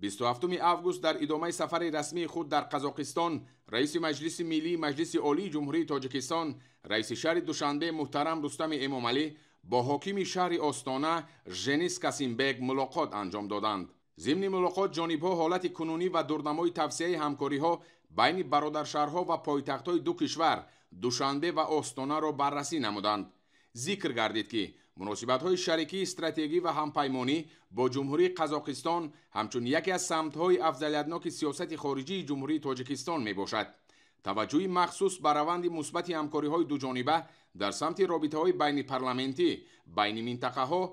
27 август дар идомаи сафари расмии худ дар Қазоқистон раиси Маҷлиси Миллии Маҷлиси Олии Ҷумҳурии Тоҷикистон, раиси шаҳри Душанбе муҳтарам Рустами Эмомалӣ бо ҳокими шаҳри Остона Женис Касимбек мулоқот анҷом доданд. Зимни мулоқот ҷонибҳо ҳолати кунунӣ ва дурнамои тавсеаи ҳамкориҳо байни бародаршаҳрҳо ва пойтахтҳои ду кишвар Душанбе ва Остонаро баррасӣ намуданд. Зикр гардид, ки муносибатҳои шарикии стратегӣ ва ҳампаймонӣ бо Ҷумҳурии Қазоқистон ҳамчун яке аз самтҳои афзалиятноки сиёсати хориҷии Ҷумҳурии Тоҷикистон мебошад. Таваҷҷӯҳи махсус ба раванди мусбати ҳамкориҳои дуҷониба дар самти робитаҳои байнипарламентӣ, байни минтақаҳо,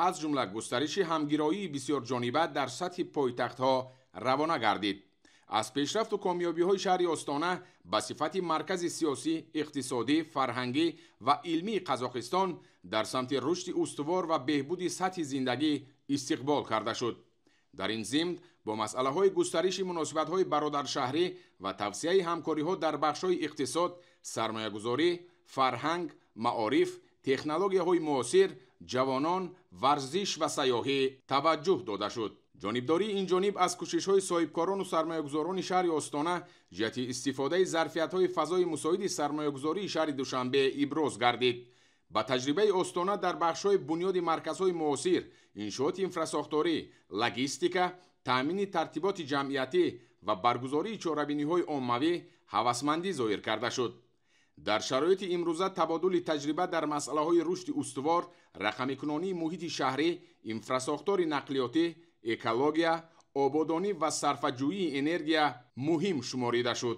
аз ҷумла густариши ҳамгироии бисёрҷониба дар сатҳи пойтахтҳо равона гардид. Аз пешрафту комёбиҳои шаҳри Остона ба сифати маркази сиёсӣ, иқтисодӣ, фарҳангӣ ва илмии Қазоқистон дар самти рушди устувор ва беҳбуди сатҳи зиндагӣ истиқбол карда шуд. Дар ин зимн бо масъалаҳои густариши муносибатҳои бародаршаҳрӣ ва тавсеаи ҳамкориҳо дар бахшҳои иқтисод, сармоягузорӣ, фарҳанг, маориф, технологияҳои муосир, ҷавонон, варзиш ва сайёҳӣ таваҷҷӯҳ дода шуд. Ҷонибдории ин ҷониб аз кӯшишҳои соҳибкорону сармоягузорони шаҳри Остона ҷиҳати истифодаи зарфиятҳои фазои мусоиди сармоягузории шаҳри Душанбе иброз гардид. Ба таҷрибаи Остона дар бахшҳои бунёди марказҳои муосир, иншооти инфрасохторӣ, логистика, таъмини тартиботи ҷамъиятӣ ва баргузории чорабиниҳои оммавӣ ҳавасмандӣ зоҳир карда шуд. Дар шароити имрӯза табодули таҷриба дар масъалаҳои рушди устувор, рақамикунонии муҳити шаҳрӣ, инфрасохтори нақлиётӣ, экология, ободонӣ ва сарфаҷӯии энергия муҳим шуморида шуд.